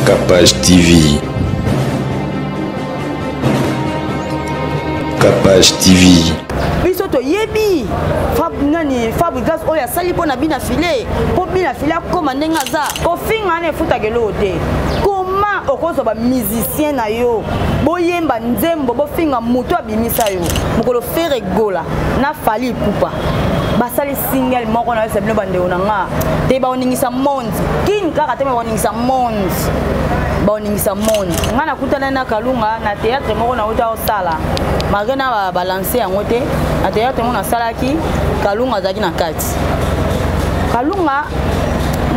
Capage TV. Capage TV. Biso toyebi Fab nani Fabregas oyo asali mpo na bina filet mpo bina filet akoma ndenge aza kofinga wana efutaka eloko te koma okozwa ba musicien na yo boyemba nzembo bofinga moto abimisa yo mokolo Ferre Gola na Fally Ipupa basali single moko na yebisa bino bandeko na nga te baoningisa monde kin kaka te me baoningisa monde baoningisa monde nga nakutana na kalunga na théâtre moko nauta osala malgré na balanse yango te na théâtre moko nasalaki kalunga azalaki na kati kalunga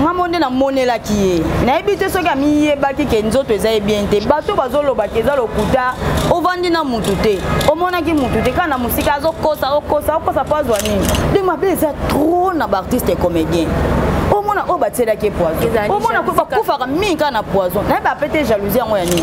nga mo nde namonelaki ye nayebi te soki amiyebaki ke nzoto eza ye bien te bato bazolobaki eza lokuta ovandi na mutu te omonaki mutu te kaka na mosika azokosa okosa okosa mpo azwa nini de mabe eza trop na baartiste comédien omona oyo batielaki ye poison omona ko bakufaka mingi kaka na poison nayeba pe te jalousie yango ya nini.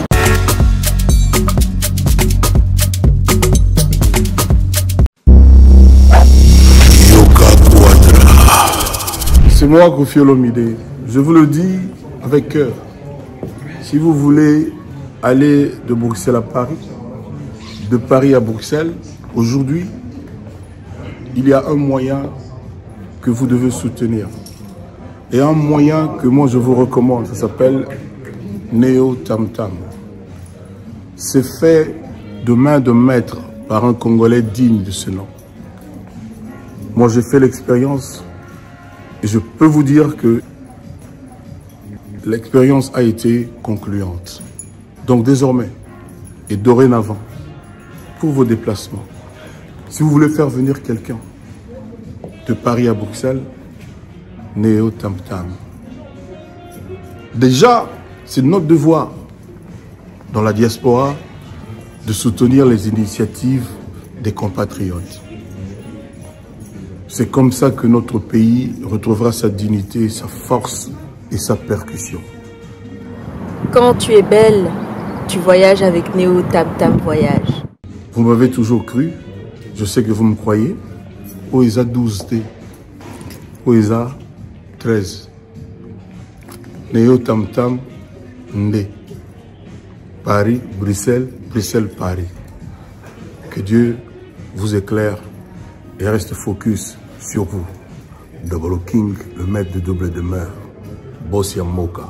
C'est moi, Koffi Olomide. Je vous le dis avec cœur. Si vous voulez aller de Bruxelles à Paris, de Paris à Bruxelles, aujourd'hui, il y a un moyen que vous devez soutenir. Et un moyen que moi je vous recommande, ça s'appelle Neo Tam Tam. C'est fait de main de maître par un Congolais digne de ce nom. Moi, j'ai fait l'expérience et je peux vous dire que l'expérience a été concluante. Donc désormais et dorénavant, pour vos déplacements, si vous voulez faire venir quelqu'un de Paris à Bruxelles, Néo Tam Tam. Déjà, c'est notre devoir dans la diaspora de soutenir les initiatives des compatriotes. C'est comme ça que notre pays retrouvera sa dignité, sa force et sa percussion. Quand tu es belle, tu voyages avec Néo Tam Tam Voyage. Vous m'avez toujours cru, je sais que vous me croyez. Oeza 12T, Oeza 13. Néo Tam Tam Ndé. Paris, Bruxelles, Bruxelles, Paris. Que Dieu vous éclaire et reste focus sur vous. Double King, le maître de double demeure. Bossia Moka.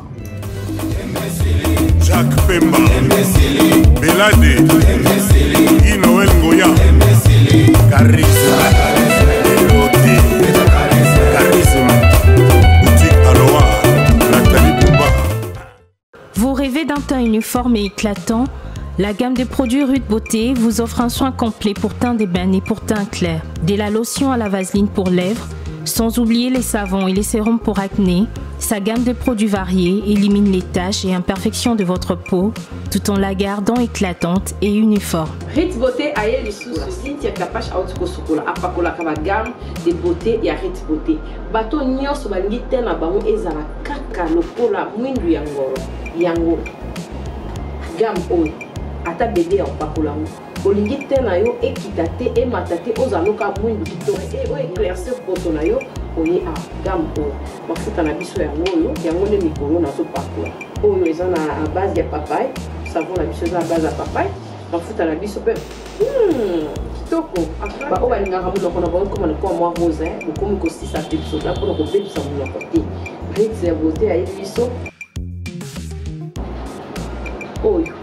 Jacques Pemba, Belade, Guy Noël Ngoya, Charisme, Elote, Charisme, Boutique Aloha, Nathalie Bouba. Vous rêvez d'un teint uniforme et éclatant? La gamme de produits Rude Beauté vous offre un soin complet pour teint d'ébène et pour teint clair. Dès la lotion à la vaseline pour lèvres, sans oublier les savons et les sérums pour acné, sa gamme de produits variés élimine les taches et imperfections de votre peau tout en la gardant éclatante et uniforme. Ritz Beauté aye lisusu Cynthia Kapash auti kosukola apakolaka ba gamme de beauté ya Ritz Beauté. Bato nyonso balingi teint na bango ezala kaka lokola mwindu ya ngolo. Yango gamme oyo ata bebe ya kopakola yango olingi teint na yo ekita te emata te ozala loka mwindu kitoko e oyo éclaircir poso na yo oye a gamme oyo mafuta na biso yango oyo yango nde mikolo nazopakola oyo eza na base ya papaye savon na biso eza na base ya papaye mafuta na biso mpe kitoko baoyo balingaka monoko na bango ekoma lokola mwa rose bokomi kosisa mpe biso mpona kobebisa monoko te Ritz ya beauté ayebi biso oyo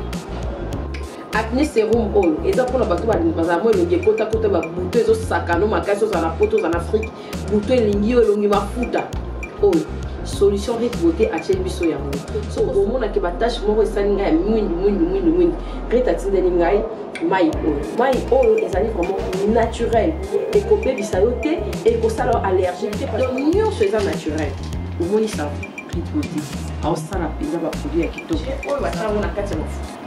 acne serum oyo eza mpona bato bazala mwa elongi ekotakota babuto ezosakano makasi ozala na poto ozala na afrike buto elingi yo elongi mafuta oyo solution Rit Beauté atieli biso yango so omonake batache moko esali ngai ya mwindu mwindu mwindu mwindu Rit atindeli ngai mai oyo mai oyo ezali vraiment naturel ekobebisa yo te ekosala yo allergie te donc nyonso eza naturel omoni sa Rit Beauté aosala mpenza baproduit ya kitoko oyo basala yango na kati ya mafuta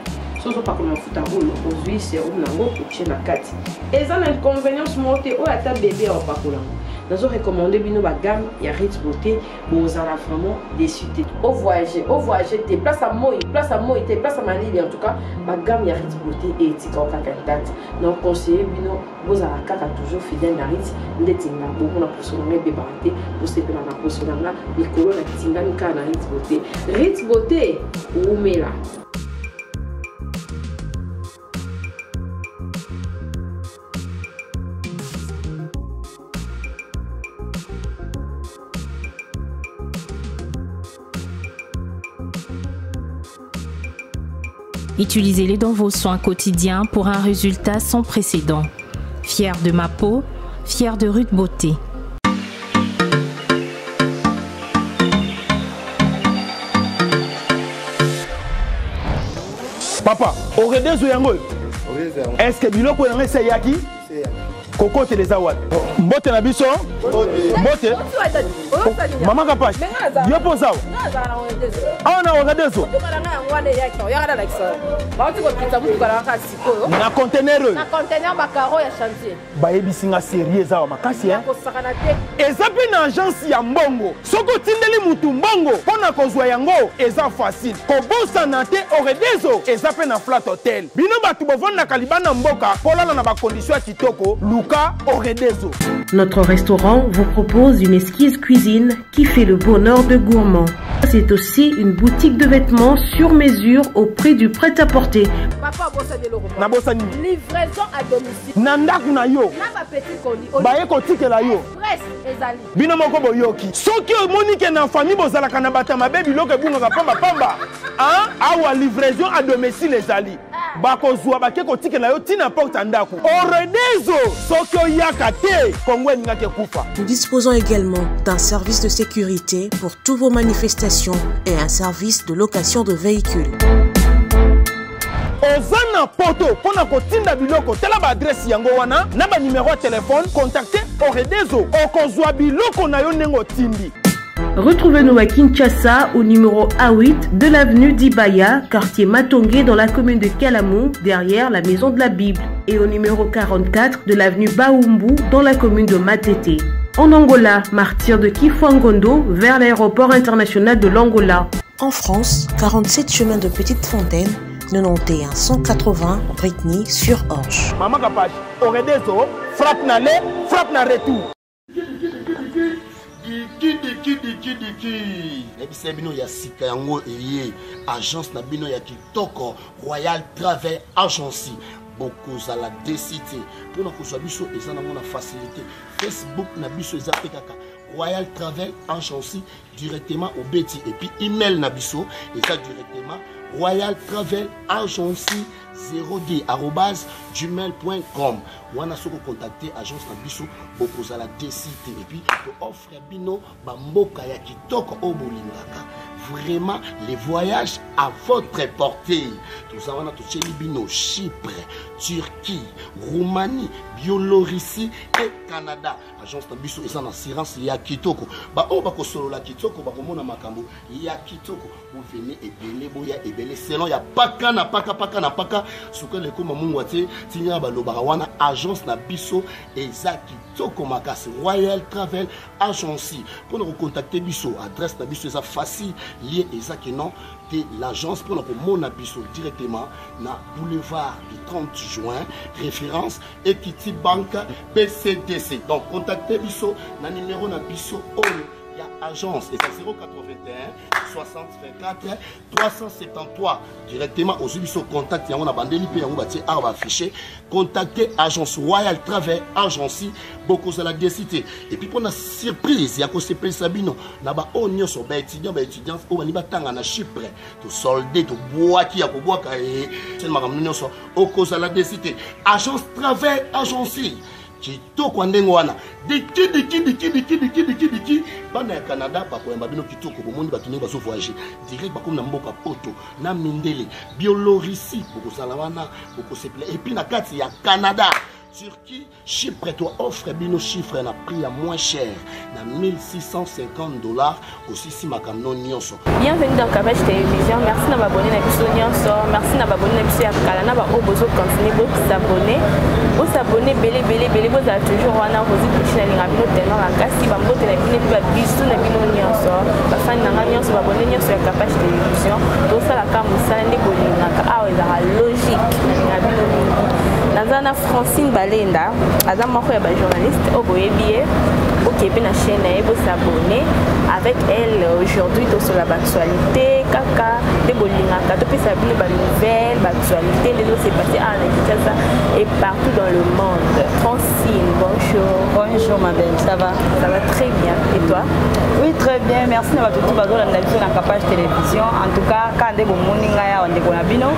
so ozopakola mafuta oyo ozwi serum na yango otie na kati eza na inconvenience moko te oyo ata bebe ya opakola yango. Nazo recommander bino ba gamme ya Ritz Beauté, bozala vraiment déçu te. Au voyager, au voyager te, place à moi, place à moi te, place à malili en tout cas, ba gamme ya Ritz Beauté et tika kaka date. Donc conseiller bino bozala kaka toujours fidèle na Ritz ndeti nga bomona poso na nga ebebaka te, bosepela na poso na nga mikolo na tingami kaka na Ritz Beauté. Ritz Beauté, wumela. Utilisez-les dans vos soins quotidiens pour un résultat sans précédent. Fier de ma peau, fier de Ruth Beauté. Papa, oredezo yango est-ce que biloko yango esi eyaki kokotela eza wapi mbote na biso mbote mama kapash yo mpo ozawa awa na oredezo na contener oyo Bayebisi nga serie eza awa makasi hein. Kosakana te. Eza pe na agence ya mbongo. Soki otindeli mutu mbongo po na kozua yango eza facile. Kobosana te Oredezo eza pe na Flat Hotel. Bino batu bovandaka libanda mboka polala na ba conditions ya kitoko luka Oredezo. Notre restaurant vous propose une esquisse cuisine qui fait le bonheur de gourmands. C'est aussi une boutique de vêtements sur mesure au prix du prêt-à-porter. Papa abosani eloko moko. Nabosani. Livraison à domicile. Na ndako na yo. Na ba petits colis. Baye kotikela yo. Express ezali. Bino moko boyoki. Soki omoni ke na famille bozalaka na bato ya mabe biloko ebungaka pamba pamba. Hein? Awa livraison à domicile ezali. Bakozwa bake kotikela yo ti na porte ya ndako. Oredezo soki oyaka te Congo elingaki ekufa. Nous disposons également d'un service de sécurité pour toutes vos manifestations et un service de location de véhicules. Oza na poto mpo na kotinda biloko, tala ba adresse yango wana na ba numero ya telefone, contacte Oredezo, okozwa biloko na yo ndenge otindi. Retrouvez-nous à Kinshasa au numéro A8 de l'avenue d'Ibaya, quartier Matongé dans la commune de Kalamu, derrière la maison de la Bible, et au numéro 44 de l'avenue Baumbu dans la commune de Matete. En Angola, martyr de Kifuangondo vers l'aéroport international de l'Angola. En France, 47 chemin de Petite Fontaine, 91 180 Brittany sur Orge. Maman Kapash, Oredezo, frappe na aller, frappe na retour. Diki diki diki diki. Nayebisa bino ya sika yango eye agence na bino ya kitoko Royal Travel Agency bokozala desi te mpo na kozwa biso eza nango na facilité facebook na biso eza mpe kaka royal travel agency directement obeti epuis email na biso eza directement royal travel agency 0d arobase gmail point com wana soki ocontacte agence na biso bokozala desi te epuis toofre bino bamboka ya kitoko oyo bolingaka vraiment les voyages à votre portée toza wana totyeli bino chypre turquie roumanie biélorussie et canada agence na biso eza na assurance ya kitoko baoyo bakosolola kitoko bakomona makambo ya kitoko bovene ebele boya ebele selon ya paka na paka paka na paka sukali ekoma mungwa te tinya balobaka wana agence na biso eza kitoko makasi royal travel agency mpo na kocontacte biso adresse na biso eza facile lie eza ke non te l'agence mpo na komona biso directement na boulevard du 30 juin référence equity bank bcdc donc contacte biso na numero na biso oyo ya agence eza 081 60 24 373 directement ozwi biso contact yango na bandeli mpe yango batie awa baaffiche contacte agence royal travel agency bokozala desi te epuis mpona surprise ya kosepelisa bino na baoyo nyonso baétudiant baétudiante oyo balingi batanga na chypre tosolde tobwaki ya kobwaka e makambo nyonso okozala desi te agence travel agency kitoko ya ndenge wana diki diki diki diki diki diki diki bana ya canada bakoyamba bino kitoko bomoni bato ndenge bazo voyage direct bakomi na mboka poto na mindele biolorisi bokozala wana bokosepela epuis na kati ya canada. Turquie, Chypre to offre bino chiffre na prix ya moins cher na 1650 dollars osisi makambo nyonso. Bienvenue dans Kabach Télévision. Merci na abonné na biso nyonso. Merci na abonné na biso ya kala na ba oyo bozo continuer bo s'abonner. Bo s'abonner bele bele bele bozala toujours wana Rosie Petit na linga bino tellement makasi ba mbote na bino ba bisous na bino nyonso. Ba fan na nga nyonso ba abonné nyonso ya Kabach Télévision. Tosalaka mosala nde bolingaka awa ezalaka logique. Na linga bino mingi. Naza na Francine Balenda aza moko ya ba journaliste oyo boyebi ye okei mpe na chaîne na ye bosabonne avec elle aujourd'hui tosola baactualité kaka nde bolingaka topesa bino banouvelle baactualité nde ezose passe awa na Kinshasa et partout dans le monde. Francine, bonjour. Bonjour ma belle, ça va? Ça va très bien. Et toi? Oui, très bien. Merci na bato tout bazolanda biso na Capage Télévision. En tout cas, kaka nde bomoni ngai awa ndeko na bino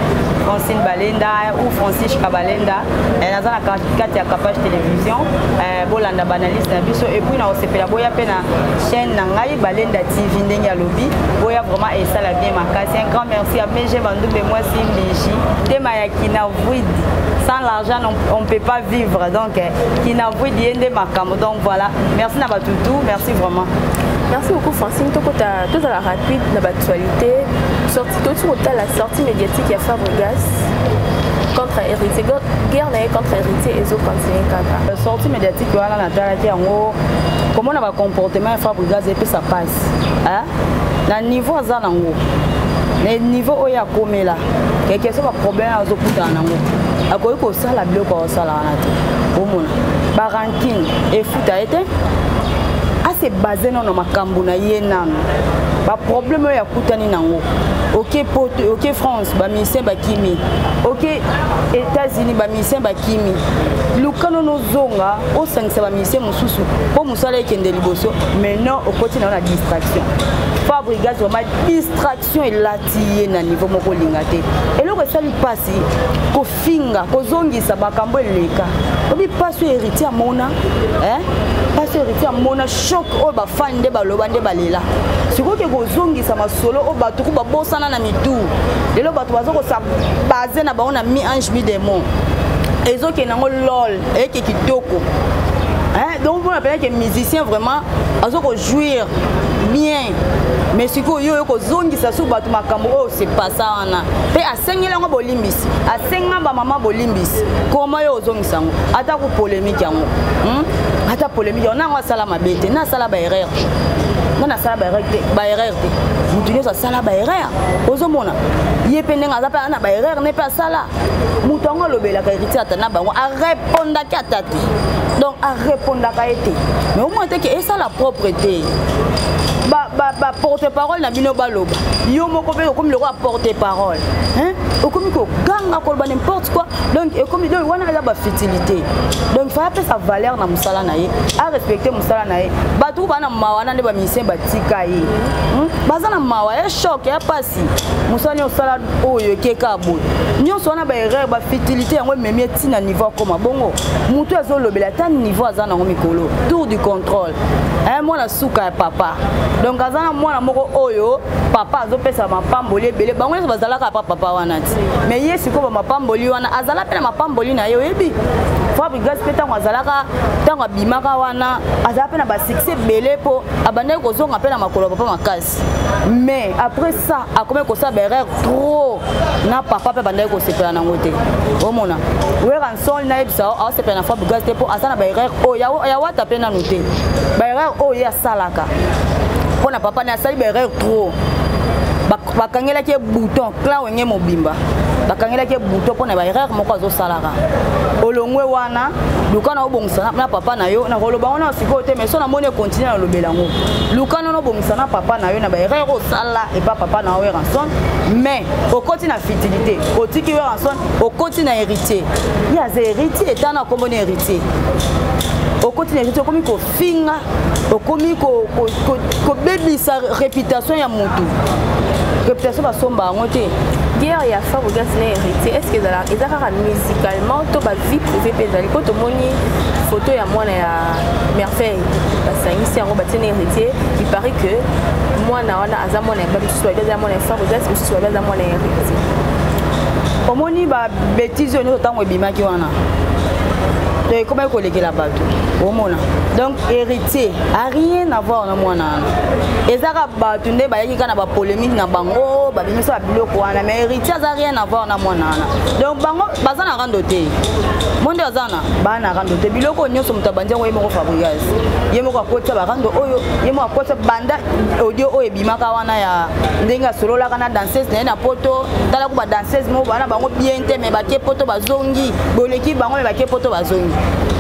Francine Balenda ou Francis Kabalenda eh, naza na kati ya Capage Télévision eh, bolanda baanalyse na biso et puis na kosepela boya mpe na chaîne na ngai Balenda TV ndenge alobi boya vraiment esala bien makasi. Un grand merci à MG Bandumbe mwasi Mbiji tema ya Kinavwidi sans l'argent on ne peut pas vivre donc eh, Kinavwidi ye nde makambo donc voilà merci na bato tout merci vraiment. Merci beaucoup Francine. Tokota tozala rapide na actualité. Sortie toti kotala sortie médiatique ya Fabregas contre Héritier. Guerre na ye contre Héritier ezo continuer kaka. Sortie médiatique wana natalaki yango komona ba comportement ya Fabregas epesa pasi. Hein? Na niveau aza nango. Na niveau oyo akomela. Quelque soit ba problème azokutana nango. Akoki kosala biloko akosala wana te. Omona ba rancune efuta ye te. Ase base nano na makambo na ye nano baproblème oyo akutani nango oke poto oke france bamusicien bakimi oke états-unis bamusicien bakimi luka nono ozonga osangisa bamusicien mosusu mpo mosala ekende liboso mais non okoti na yo na distraction Fabregas vraiment distraction elati ye na niveau moko olinga te eloko esali mpasi kofinga kozongisa makambo eleka obi mpasi oyo héritier amona mpasi oyo héritier amona choc oyo bafani nde baloba nde balela sikoyo ke kozongisa masolo oyo bato ku babosana na mitu lelo bato baza kosa base na bango na mi ange mi démon ezokende yango lol eyeke kitoko donc mpona mpena ke musicien vraiment aza kojouir bien mais sikoyo yo oyo kozongisa su bato makambo oyo se pasa wana mpe asengeli yango bolimbisi asenga bamama bolimbisi koma yo ozongisa yango ata ku polémique yango ata polémique yango nango asala mabe te na asala baerreur te nga nasala baerreur te moto nyonso asala baerreur ozomona ye mpe ndenge aza mpe na baerreur ne mpe asala moto yango alobelaka héritier ata na bango arepondaki ata te donc arepondaka ye te mais omona te ke esala propre te baporte parole na bino baloba yo moko mpe okomi lokola porte parole okomi koganga koloba n'importe quoi donc ekomi donc wana eza bafutilité donc faya apesa valeur na mosala na ye arespecte mosala na ye bato oyo baa na mawa wana nde bamusicien batika ye baza na mawa ya choc ya pasi mosala nyonso osala oyo ekeka boye nyonso wana baerreur bafutilité yango ememi ye ntina niveau akoma bongo motu azolobela ata niveau aza nango mikolo tour du contrôle mwana suka ya papa donc aza na mwana moko oyo papa azopesa mapamboli ebele bango nyonso bazalaka pa papa wana ti mais ye sikoyo bamapamboli wana azala mpe na mapamboli na ye oyebi Fabregas mpe ntango azalaka ntango abimaka wana azala mpe na basuccès ebele mpo abandaki kozonga mpe na makolo ya papa makasi mais après ça akomaki kosala baerreur trop na papa mpe abandaki kosepela nango te omona Werrason nayebisa yo aosepela na Fabregas te mpo aza na baerreur oyo ya wata mpe nanu te baerreur oyo ye asalaka mpo na papa ne asali baerreur trop bakangelaki ye bouton clan wenge mobimba bakangelaki ye bouton mpo na baerreur moko azosalaka olongwe wana luka na obongisa na papa na yo nakoloba ngo na sikoyo te mais so namoni ekontinue nalobela yango luka nano obongisa na papa na yo na baerreur osala epa papa na yo Werrason mais okoti na futilité otiki Werrason okoti na héritier ye aza héritier etana na kombo na héritier okoti na héritier okomi kofinga okomi kobebisa réputation ya motu réputation basomba yango te. Guerre ya Fabregas na héritier, est-ce que eza kaka musicalement to ba vie privée mpe ezali? Mpo tomoni photo ya mwana ya Merveille basangisi yango batie na héritier. Il paraît que mwana wana aza mwana ya misusu babi aza mwana ya Fabregas, misusu babi aza mwana ya héritier. Omoni babétise oyo nyonso ntango ebimaki wana Donc ekomaki kolekela bato omona. Donc héritier a rien à voir na mwana wana. Eza kaka bato nde bayaki kaka na bapolémique na bango, babimisa babiloko wana, mais héritier aza rien à voir na mwana wana. Donc bango baza na rando te, mo nde baza na baa na rando te. Biloko oyo nyonso moto abandi yango ye moko Fabrigas, ye moko akotisa barando oyo, ye moko akotisa banda audio oyo ebimaka wana ya ndenge asololaka na danseuse na ye na poto. Tala ko badanseuse moko bana bango bien te, me bake poto bazongi, boleki bango, me bake poto bazongi,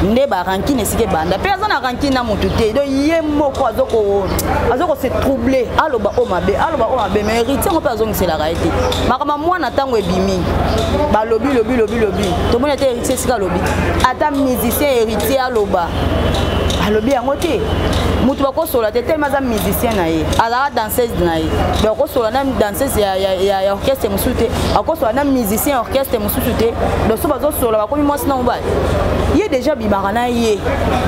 nde barankine esika ebanda. Mpe aza na rankine na motu te. Donc ye moko azo ko se troubler, aloba oyo mabe, aloba oyo mabe, mais héritier yango mpe azongiselaka ye te. Makambo ya mwana ntango ebimi, balobi lobi lobi lobi, tomoni ata héritier esika alobi, ata musicien héritier aloba, alobi yango te. Moto bakosola te telema aza musicien na ye, azalaka danseuse na ye. Donc akosola na danseuse ya orchestre mosusu te, akosola na musicien ya orchestre mosusu te. Donc so bazosola, bakomi mwasi na mobali. Ye deja abimaka na ye,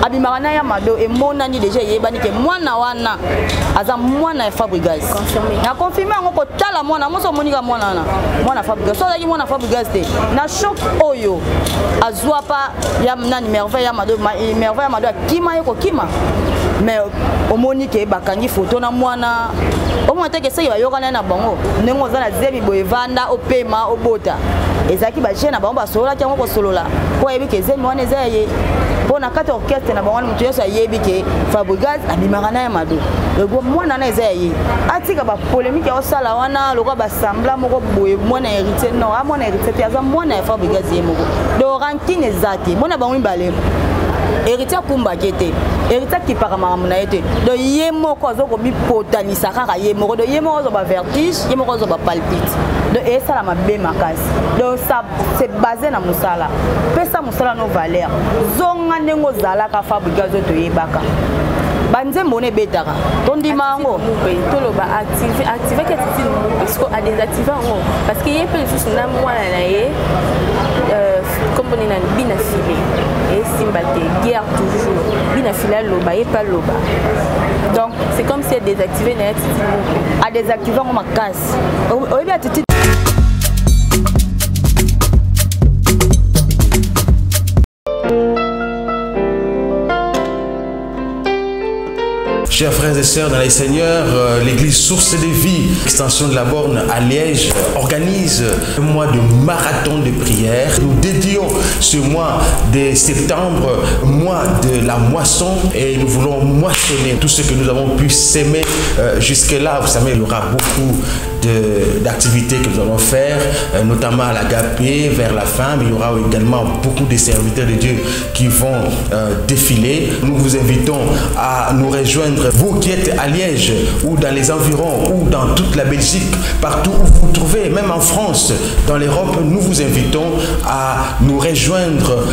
abimaka na ya Mado, emonani deja, eyebani ke mwana wana aza mwana ya Fabrigas. Na confirme yango kotala mwana moso, omonika mwana wana mwana Fabrigas. So azalaki mwana Fabrigas te, na choc oyo azwa pa ya nani, Merveille ya Mado, Merveille ya Mado akima ye kokima, mais omoni ke bakangi foto na mwana, omona te ke seki bayokana na bango ndenge oza na zemi boye, evanda opema obota. Ezalaki bajeune na bango basololaki yango kosolola mpo ayebi ke zemi wana eza ya ye, mpo na kati orchestre na bango wana moto nyonso ayebi ke Fabrigas abimaka na ya Mado. Ego mwana wana eza ya ye, atika bapolémique ya osala wana lokola basambla moko boye mwana héritier. Non, a mwana héritier te, aza mwana ya Fabrigas ye moko. Donc rankine eza te, mwana bango mibale, héritier akumbaki te, héritier akipaka makambo na ye te. Donc ye moko aza komipotanisa kaka ye moko. Donc ye moko azwa bavertige, ye moko azwa bapalpite. Donc esala mabe makasi. Donc ça c'est basé na mosala, pesa mosala no valeur, zonga ndenge ozalaka. Fabrigas oyo toyebaka, banzembo wana ebetaka, tondima yango. Toloba activaki attitude moko, siko adésactive yango, parce que ye mpe lisusu na mwana na ye, kombo nini nani, Bina File, esimba te, guerre toujours. Bina File aloba, ye mpe aloba. Donc c'est comme si adésactive na ye attitude moko. Adésactive yango makasi, oyebi attitude. Chers frères et sœurs dans les Seigneurs, l'église Source de Vie, extension de la Borne à Liège, organise un mois de marathon de prière. Nous dédions ce mois de septembre, mois de la moisson, et nous voulons moissonner tout ce que nous avons pu s'aimer jusque-là. Vous savez, il y aura beaucoup d'activités que nous allons faire, notamment à l'agapé vers la fin, mais il y aura également beaucoup de serviteurs de Dieu qui vont défiler. Nous vous invitons à nous rejoindre, vous qui êtes à Liège ou dans les environs ou dans toute la Belgique, partout où vous vous trouvez, même en France, dans l'Europe, nous vous invitons à nous rejoindre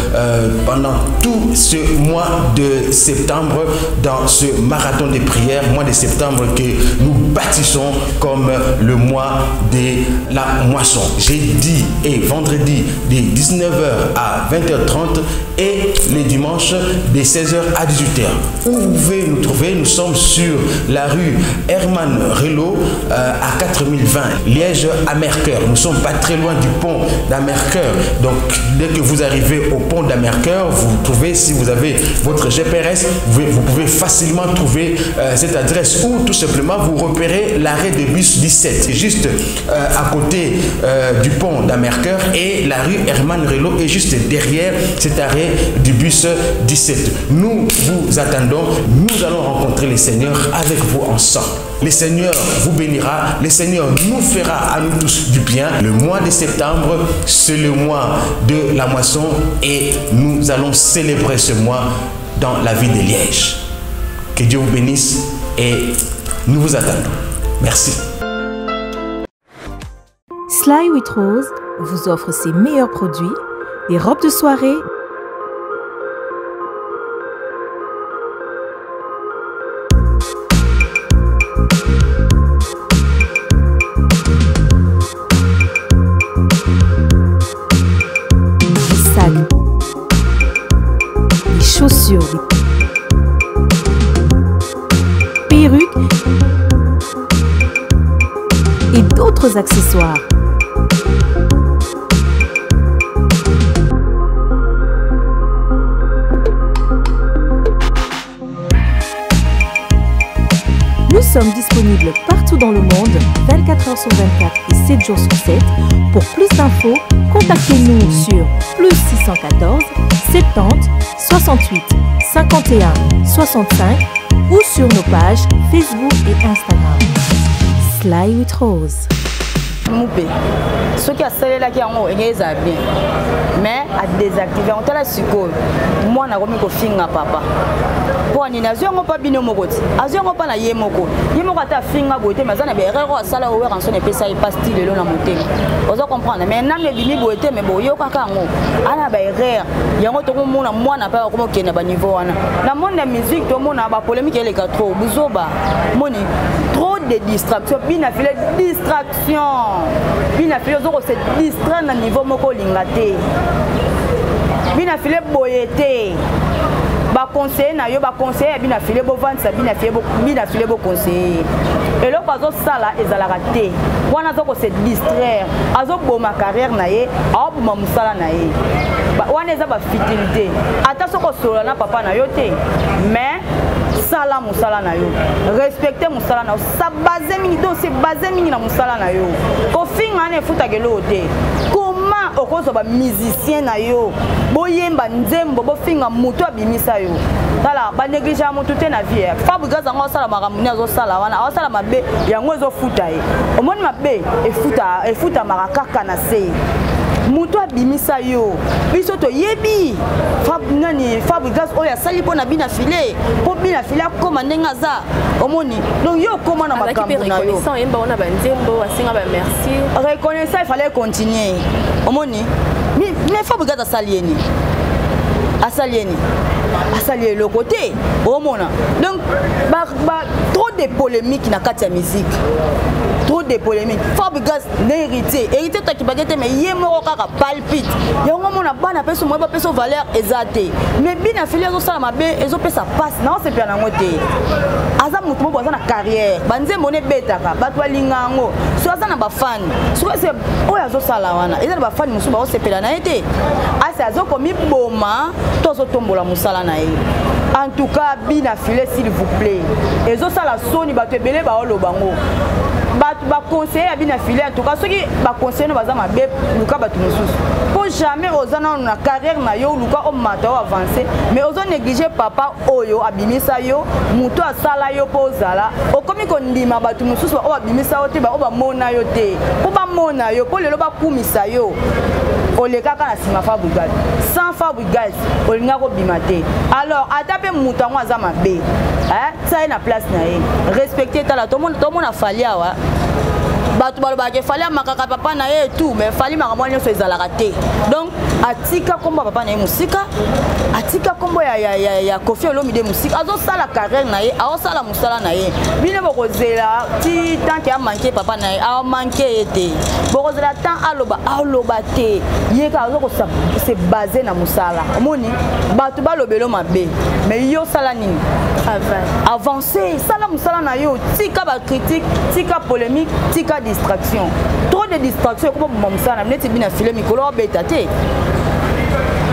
pendant tout ce mois de septembre dans ce marathon de prières, mois de septembre que nous bâtissons comme le mois de la moisson. Jeudi et vendredi de 19h à 20h30 et les dimanches de 16h à 18h. Où vous pouvez nous trouver, nous sommes sur la rue Herman Relot à 4020 Liège à Mercœur. Nous ne sommes pas très loin du pont d'Amercœur. Donc dès que vous arrivez au pont d'Amercœur, vous trouvez, si vous avez votre GPS, vous pouvez facilement trouver cette adresse ou tout simplement vous repérez l'arrêt de bus 17, juste à côté du pont d'Amercœur, et la rue Herman Relot est juste derrière cet arrêt du bus 17. Nous vous attendons, nous allons rencontrer le Seigneur avec vous ensemble. Le Seigneur vous bénira, le Seigneur nous fera à nous tous du bien. Le mois de septembre, c'est le mois de la moisson et nous allons célébrer ce mois dans la ville de Liège. Que Dieu vous bénisse et nous vous attendons. Merci. Sly with Rose vous offre ses meilleurs produits, des robes de soirée, des sacs, des chaussures, des perruques et d'autres accessoires. sommes disponibles partout dans le monde, 24 heures sur 24 et 7 jours sur 7. Pour plus d'infos, contactez-nous sur plus 614 70 68 51 65 ou sur nos pages Facebook et Instagram. Sly with Rose. Mupe soki asalelaki yango enge ezala bien mais adésactive yango. Tala sikoyo mwana akomi kofinga papa mpo nini? Azwi yango mpa bino moko ti, azwi yango mpa na ye moko. Ye moko ata afinga boye te, mais aza na baerreur oyo asala oyo Werrason epesa ye mpasi ti lelo na motema. Oza comprendre? Mais nanu ebimi boye te, mais boyokaka yango ana na baerreur yango. Tokomona mwana mpe akoma okende na baniveau wana na monde ya musique. Tomona bapolémique eleka trop, buzoba moni, trop de distraction. Bina file distraction, bina file ozo kose distraire na niveau moko olinga te. Bina file boye te, baconseiller na yo, baconseiller ya bina file, bovandisa bina file, bina file boconseiller. Eloko azosala ezalaka te wana, aza kose distraire, azoboma carrière na ye, aoboma mosala na ye. Wana eza bafutilité. Ata soki osolola na papa na yo te, mais sala mosala na yo, respecte mosala na yo, sa base mingi, donc se base mingi na mosala na yo. Kofinga wana efutaka eloko te. Comment okozwa bamusicien na yo, boyemba nzembo, bofinga moto abimisa yo? Tala, banéglige ya motu te na vie. Fabregas yango asala makambo nini azosala wana, azosala mabe, yango ezofuta ye. Omoni, mabe efutamaka kaka na se moto abimisa yo. Biso toyebi nani Fabregas oyo asali mpo na bina file, mpo bina file akóma ndenge aza. Omoni, donc yo okóma na makambo na yo. Reconnaissant, il fallait continuer. Omoni, mais Fabregas asali ye nini? Asali ye nini? Asali eloko te. Omona, donc ba, trop de polémique na kati ya musique, trop de polémique. Fabregas na Héritier, Héritier takibaki te, mais ye moko kaka palpite yango. Omona bana apesi moye, bapesa valeur eza te. Mais bina fili azosala mabe, ezopesa mpasi na osepela nango te. Aza motu moko aza na carrière, banzembo ne ebetaka, bato balinga yango. So aza na bafani, soki ese oyo azosala wana eza na bafani mosusu baosepela na ye te. Asi azokomiboma to azotombola mosala na ye. En tout cas, bina filet, s'il vous plaît, ezosala soni. Bato ebele baoloba ngo, bato baconseiller ya bina filet. En tout cas, soki baconseiller no baza mabe, luka bato mosusu, mpo jamais oza nano na carrière na yo, luka omata, o avance, mais ozo néglige papa oyo abimisa yo, moto asala yo mpo ozala. Okomi kondima bato mosusu oyo babimisa yo te, baoyo bamona yo te, mpo bamona yo, mpo lelo bakumisa yo. Olekaka na nsima Fabregas, sans Fabregas olingaka kobima te. Alors ata mpe moto yango aza mabe, tia ye na place na ye, respecte. Tala, tomona Fally awa, bato balobaka Fally amakaka papa na ye tout, mais Fally makambo wana nyonso ezalaka te. Donc atika nkombo ya papa na ye mosika, atika nkombo ya Koffi Olomide mosika, azosala carrière na ye, aosala mosala na ye. Bino bokozela ti tant que amanke papa na ye, amanke ye te. Bokozela tant aloba, aloba te. Ye kaka aza kose base na mosala. Omoni, bato balobelo mabe, mais yo sala nini? Avance, sala mosala na yo, tika bacritique, tika polémique, tika distraction. Trop de distraction ekoma boma mosala na neti bina file. Mikolo obeta te,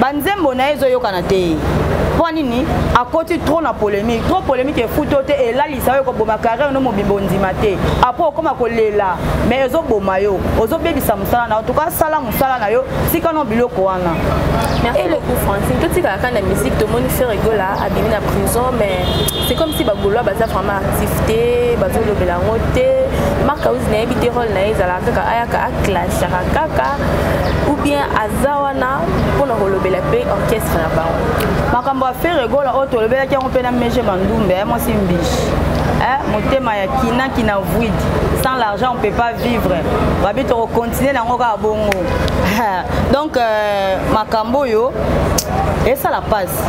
banzembo na ye ezoyokana te. Mpo nini? Akoti trop na polémique, trop polémique efuti yo te, elalisa yo, ekoboma carrière no mobimba. Ondima te, après okoma kolela, mais ezoboma yo, ozobebisa mosala na yo. Tuka sala mosala na yo, tika no biloko wana. Merci beaucoup, Francine. Totikala kaka na musique. Tomoni Ferre Gola abimi na prison, mais c'est comme si bagaulois baza vraiment actif te, bazolobela yango te. Mark House, nayebi te rôle na ye ezalaka kaka ayaka aclashaka kaka, ou bien aza wana mpona kolobela mpe orchestre na bango? Makambo ya Ferre Gola oyo tolobelaki yango mpe na Mege Bandumbe, mwasi mbishi, motema ya kinakina vide. Sans l'argent, on peut pas vivre. Babi tokocontinue nango kaka bongo. Donc makambo oyo esala mpasi.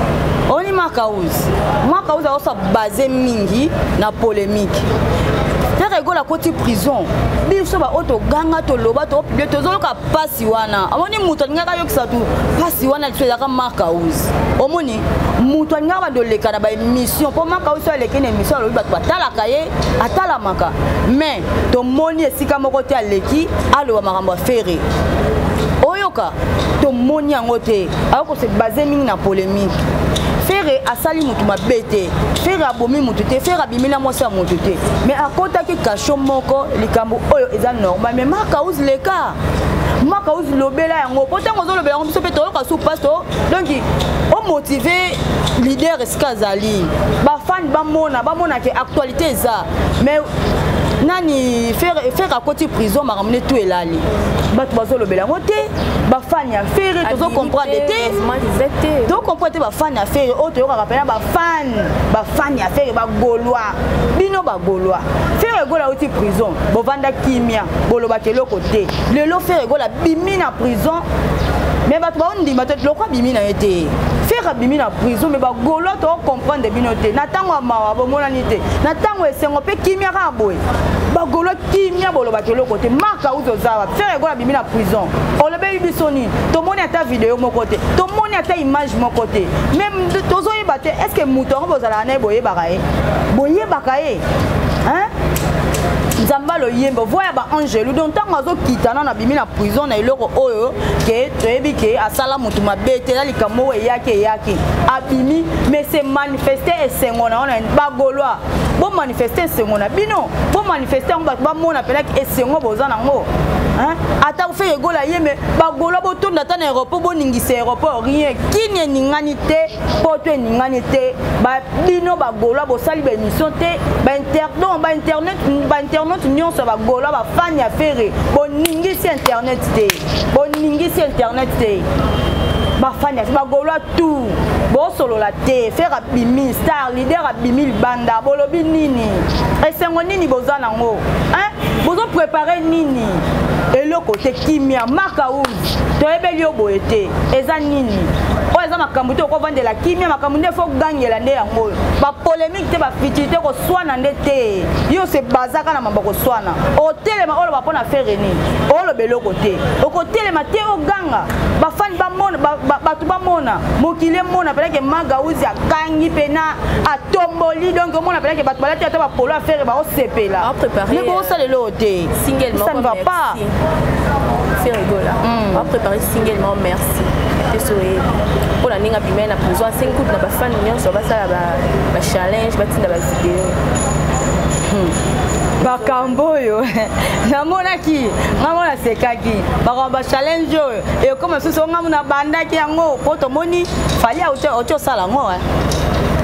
Oni Makaus, Makaus aosa base mingi na polémique. Ferre Gola akoti prison, biso baoyo toganga, toloba, topublie, tozoyoka mpasi wana. Omoni, moto alingaka ayokisa tu mpasi wana liso ezalaka Makaus. Omoni, moto alingaka bandoleka na baémission, mpo Makaus oyo aleki na émission, alobi, bato batalaka ye, atalamaka. Mais tomoni esika moko te aleki aloba makambo ya Ferre. Oyoka, tomoni yango te. Akose base mingi na polémique. Ferre asali mutu mabe te, Ferre abomi mutu te, Ferre abimi na mwasi ya mutu te, mais akotaki cachot moko, likambo oyo eza normal. Mais Marc House leka, Marc House lobela yango, po ntango ozolobela yango biso mpe toyoka su passe to, donc omotive leader esika azali, bafani bamona, bamona ke actualité eza. Mais nani Ferre, Ferre akoti prison, makambo nde tout elali, bato bazolobela yango te. Bafani ya Ferre tozo comprendre te, to comprendre te. Bafani ya Ferre oyo toyokaka mpena, bafani, bafani ya Ferre, bagaulois, bino bagaulois, Ferre Gola auti prison, bovanda kimia, bolobaka eloko te. Lelo Ferre Gola bimi na prison, mais bato baondima te loko abimi na ye te. Ferre abimi na prison, mais bagaulois to comprendre bino te. Na ntango ya mawa bomonani te, na ntango esengo mpe kimia kaka boye, bagaulois kimia, bolobaka eloko te. Marc House oza wapi? Ferre Gola abimi na prison, olobeli biso nini? Tomoni ata video moko te, tomoni ata image moko te, mais tozoyeba te. Est ce que moto yango bozalaka na ye, boyebaka ye, boyebaka ye, hein? Nzambe aloyemba voi ya baangelu. Donc ntango azokita nano abimi na prison na eloko oyo ke toyebi ke asala motu mabe te, eza likambo oyo eyaki, eyaki, abimi, mais se manifeste esengo na wana. Bagaulois, bomanifeste esengo na bino, bomanifeste yango, bato bamona mpenaki esengo boza nango. Ata Ferre Gola ye, mais bagaulois botonda ata na aéroport, boningisa aéroport, rien. Kini eningani te, poto eningani te, bino bagaulois bosali baémission te, bainterdon, bainternet, bainternaute nyonso ya bagaulois, bafani ya Ferre, boningisi internet te, boningisi internet te. Bafani ya bagaulois tout bosolola te. Ferre abimi, star leader abimi libanda, bolobi nini? Esengo nini boza nango? Bozoprépare nini? Eloko te, kimia. Marc House, toyebeli yo boye te, eza nini oyo? Eza makambo te, okovandela kimia, makambo nde fo gangela nde yango oyo. Bapolémique te, bafutilité, koswana nde te. Yo se bazaka na mambo koswana, otelema oloba mpo na Ferre nini? Oloba eloko te, okotelema te, oganga, bafani bamona, bato bamona, mokili emona mpenake Magauzi akangi mpena atomboli. Donc omona mpenake bato balati ata bapolo ya Ferre, baosepela, mais bosala eloko te, ça ne va pas. Ferre Gola mm. préparé single moko merci te so oyebi mpona ndenge abimai na prison, asengi kutu na bafani nyonso basala bachallenge, batinda bavideo. Makambo oyo namonaki ngango, nasekaki. Makambo bachallenge oyo ekoma susu, ngambo nabandaki yango mpo tomoni Fally auti osala yango.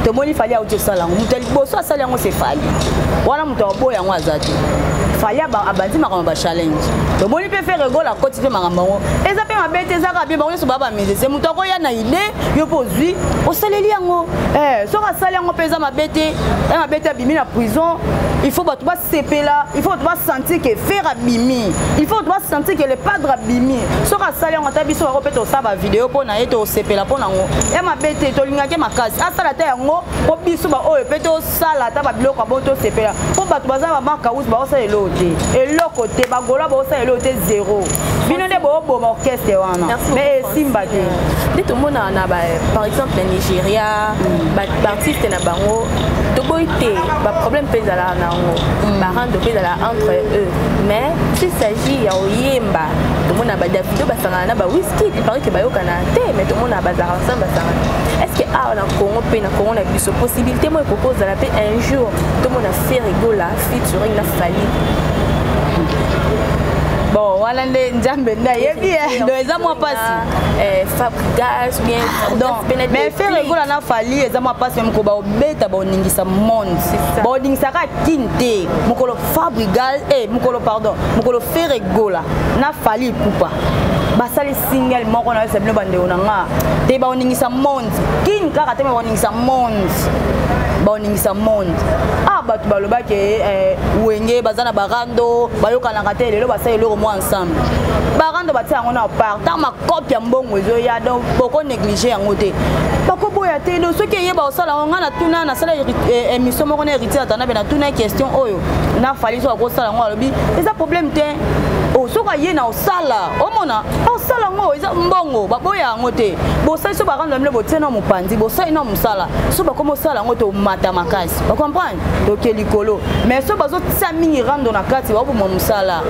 Tomoni Fally auti osala yango, moto ya liboso asali yango se Fally wana, moto aboya yango aza te. Fally abandi makambo bachallenge, tomoni mpe Ferre Gola akoti mpe makambo yango. Eza mpe mabe te, ezaka bien. Bango nyonso baa bamusicien, moto akoya na idée, yo mpe ozwi, osaleli yango. Soki asali yango mpe eza mabe te, eza mabe te. Abimi na prison, il faut bato basepela, il faut bato basentir ke Ferre abimi, il faut bato basentir ke le padre abimi. Soki asali yango, ata biso bako mpe tosala bavideo mpo na ye, tosepela mpo nango, ya mabe te. Tolingaki makasi asala te yango mpo biso baoyo mpe tosala ata babiloko ya bo, tosepela mpo bato baza bamakausi, baosala eloko te, eloko te. Bagaulois baosala eloko te, zéro. Bino nde booboma orchestre wana, mais esimba te. Nde tomonaka na par exemple na Nigeria, baartiste na bango, toboyi te, baproblème mpe ezalaka na yango, barando mpe ezalaka entre eux, mais s'il s'agit ya oyemba, tomona baDavido basangana na baWizkid, il paraît ke bayokana te, mais tomona bazalaka ensemble, basangana. Est ce que awa na Congo mpe, na Congo na biso, possibilité moko ekoki kozala mpe un jour tomona Ferre Gola featuring na Fally? Bon, wana nde Nzambe nde ayebi, donc eza mwa mpasi. Fabregas bien. Donc mais Ferre Gola na Fally eza mwa mpasi. Moko baobeta, baoningisa monde, baoningisaka kine te. Mokolo Fabregas, mokolo, pardon, mokolo Ferre Gola na Fally Ipupa basali single moko na yosa bino, bandeko na nga te, baoningisa monde, kine kaka te, me baoningisa monde, baoningisa monde. Ah, bato balobaki Wenge baza na barando, bayokanaka te, lelo basali eloko mwa ensemble. Barando batia yango na part, ntango makope ya mbongo ezoya, donc boko néglige yango te, bakoboya te. Donc soki eyeba kosala yango, ngai natuna, nasala émission moko na Héritier Atana mpe natuna question oyo na Fally, so akosala yango, alobi eza problème te. Oh, soki aye na osala omona osala yango eza mbongo baboya yango te bosali so barando bino botie na mopanzi bosali na mosala so bakoma osala yango tomata makasi bacomprendre toke likolo mais so bazotia mingi rando na kati baoboma mosala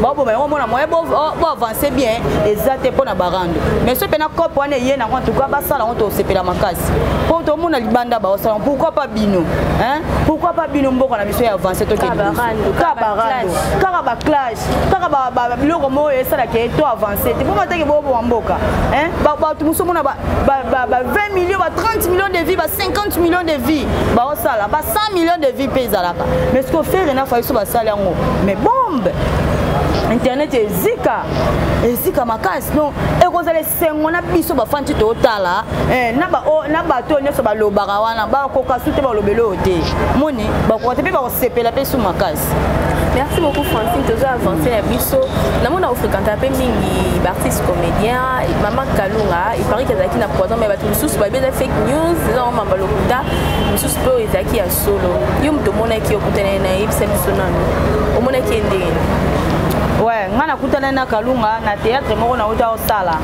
baoboma yango omona moye boavance bien eza te mpo na barando mais so mpena cope wana eye nango antuka basala yango tosepela makasi mpo tomona libanda baosala pourquoi pas bino hein? pourquoi pas bino mboka na biso ya avance tokende kaka barando kaka baclash kaka biloko moko esalaka ye to avance te bongo atake boboma mboka bato mosusu omona ba 20 millions ba 30 millions de vie ba 50 millions de vie baosala ba 100 millions de vie mpe ezalaka mais siko fere na fayi so basali yango mais bombe internet ezika ezika makasi donc ekozala esengo na biso bafandi totala eh, na bato oyo nyonso balobaka wana bakoka su te balobeli oyo te moni bakoka te mpe bakosepela mpe su makasi. Merci beaucoup Francine, tozo avancer na biso. Namona ofréquenta mpe mingi baartiste comédien, mama Kalunga, il paraît qu'azalaki na poison mais bato mosusu bayebi eza fake news, eza yango mamba lokuta, mosusu mpe oyo ezalaki ya solo. Yo moto omonaki okutana na ye, yebisa biso nanu. Omonaki ye ndenge nini? Ouais, nga nakutanaki na Kalunga na théâtre moko nauta osala.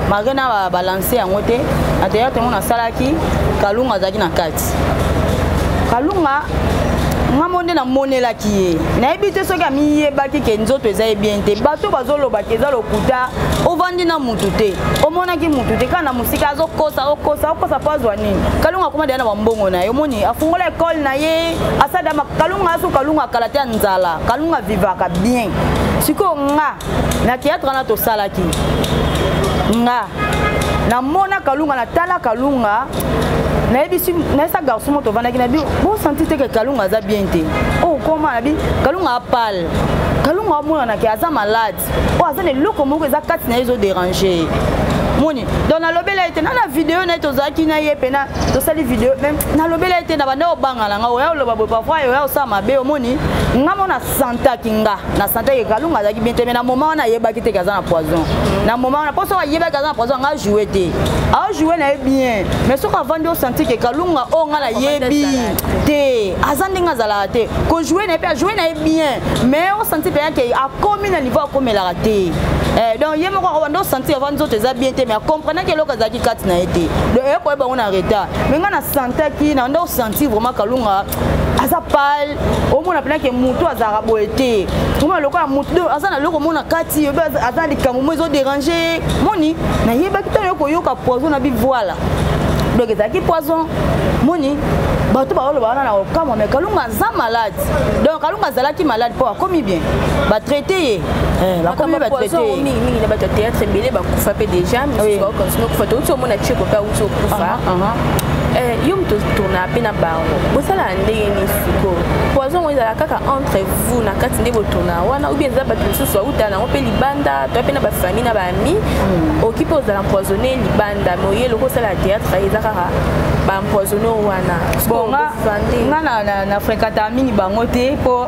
Malgré na balancer yango te, na théâtre moko nasalaki, Kalunga azalaki na kati. Kalunga nga mo nde namonelaki ye nayebi te soki amiyebaki ke nzoto eza ye bien te bato bazoloba ke eza lokuta ovandi na mutu te omonaki mutu te kaka na mosika azokosa okosa okosa mpo azwa nini kalunga akoma deya na bambongo na ye omoni afungola ekole na ye asadama kalunga asu kalunga akala te ya nzala kalunga vivaka bien sikoyo nga na théâtre wana tosalaki nga namona kalunga natala kalunga nayebisi nayesa garçon moto ovandaki na bi bosanti te ke kalunga aza bien te oyo oh, koma na bi kalunga apale kalunga amonana ke aza malade oyo oh, aza na eloko moko eza kati na ye ezoderange moni donc nalobela ye te na na video na ye tozalaki na ye mpena tosali video mais nalobela ye te na banda obanga na nga oya oloba boye parfois oya osala mabe omoni nga mo nasantaki nga na santaki kalunga azalaki bien te mais na moment wana ayebaki te ke aza na poison na moment wana mpo soki ayebaki aza na poison anga ajoue te ajoue na ye bien mais soki avandi osanti ke kalunga oyo nga nayebi te aza ndenge azalaka te kojoue na ye mpe ajoue na ye bien mais osanti mpenza ke akomi na niveau akomelaka te eh, donc ye moko akobanda osanti avant nzoto eza bien te mais akomprenaki eloko azalaki kati na ye te donc eye koyeba yango na retard mais nga nasantaki na nde osanti vraiment kalunga aza pale omona mpena ke motu azalaka boye te omona lokola motu aza na eloko mona kati aza na likambo mo ezoderange moni nayebaki ntango yo koyoka poison na bivoila donc ezalaki poison moni bato baoloba wana na kokamwa mais kalunga aza malade donc kalunga azalaki malade mpo akomi bien batraite ye eh, bakomi batraite ye mingimingi na bato ya théâtre ebele bakufa mpe déjà misusu bakokontinue kufa touti omona cheko mpe auti okufa Eh, yo moto tourna mpe na bango bosalaka ndenge nini sikoyo poison yango ezala kaka entre vous na kati nde botourna wana ou bien eza bato mosusu bauta nango mpe libanda toya mpe na bafamille na baami hmm. oki mpe ozala empoisonne libanda mais oye loko osala théâtre eza kaka baempoisonne wana bon nga na fréquentaka mingi bango te mpo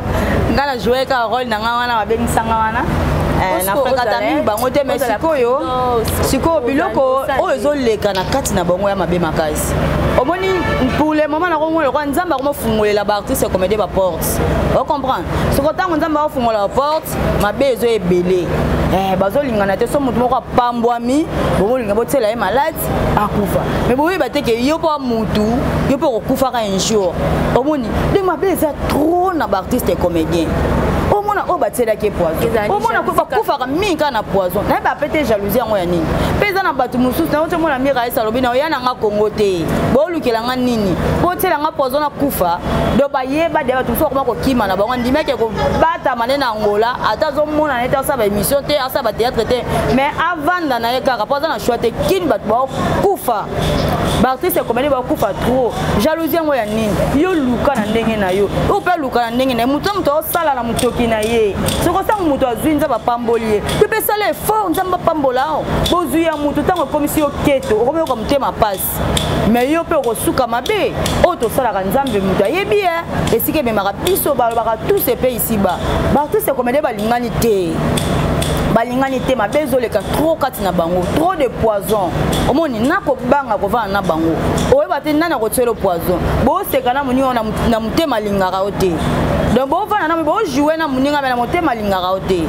nga na joue kaka role na nga wana babengisanga wana eh, na fréquentaka mingi bango te mais sikoyo sikoyo biloko oyo ezoleka na kati na bango ya mabe makasi omoni pour le moment nakomona lokola nzambe akomofungolela baartiste comédie baporte ocomprendre soko ntango nzambe akofungola baporte mabe ezo ebele eh, bazolingana te so moto moko apambwami bokolinga botiela ye maladi akufa me boyeba te ke yo mpo mutu yo mpe okokufaka un jour omoni nde mabe eza trop na baartiste comédien omona oyo batielaki ye poison omona bakufaka mingi kaka na poison nayeba pe te jalousie yango ya nini mpe eza na bato mosusu nango tomona mira esi alobi na oya na nga kongo te bolukela nga nini botiela nga poison nakufa do bayeba de bato mosusu bakoma kokima na bango andimaki kobatama nde na angola ata azomona nete asala baémission te asala batéâtre te mais avanda na ye kaka mpo aza na choix te kini bato bakufa baartiste comédie bakufa trop jalousie yango ya nini yo luka na ndenge na yo oyo mpe aluka na ndenge na ye moto na moto aosala na motoki na ye soki osango moto azwi nzambe apamboli ye yo mpe sala effort nzambe apambola yo bozwi ya moto ntango ekomisi yo keto okomi yoka motema mpasi me yo mpe okosuka mabe oyo tosalaka nzambe moto ayebi ye esika ememaka biso balobaka tous epe isiba baartiste comédie balingani te balingani te mabe ezoleka trop kati na bango trop de poison omoni nakobanga kovanda na bango oyeba te nani akotielo poison boseka na moninga na motema alingaka yo te donc bovanda na bojoue na moninga me na motema alingaka yo te.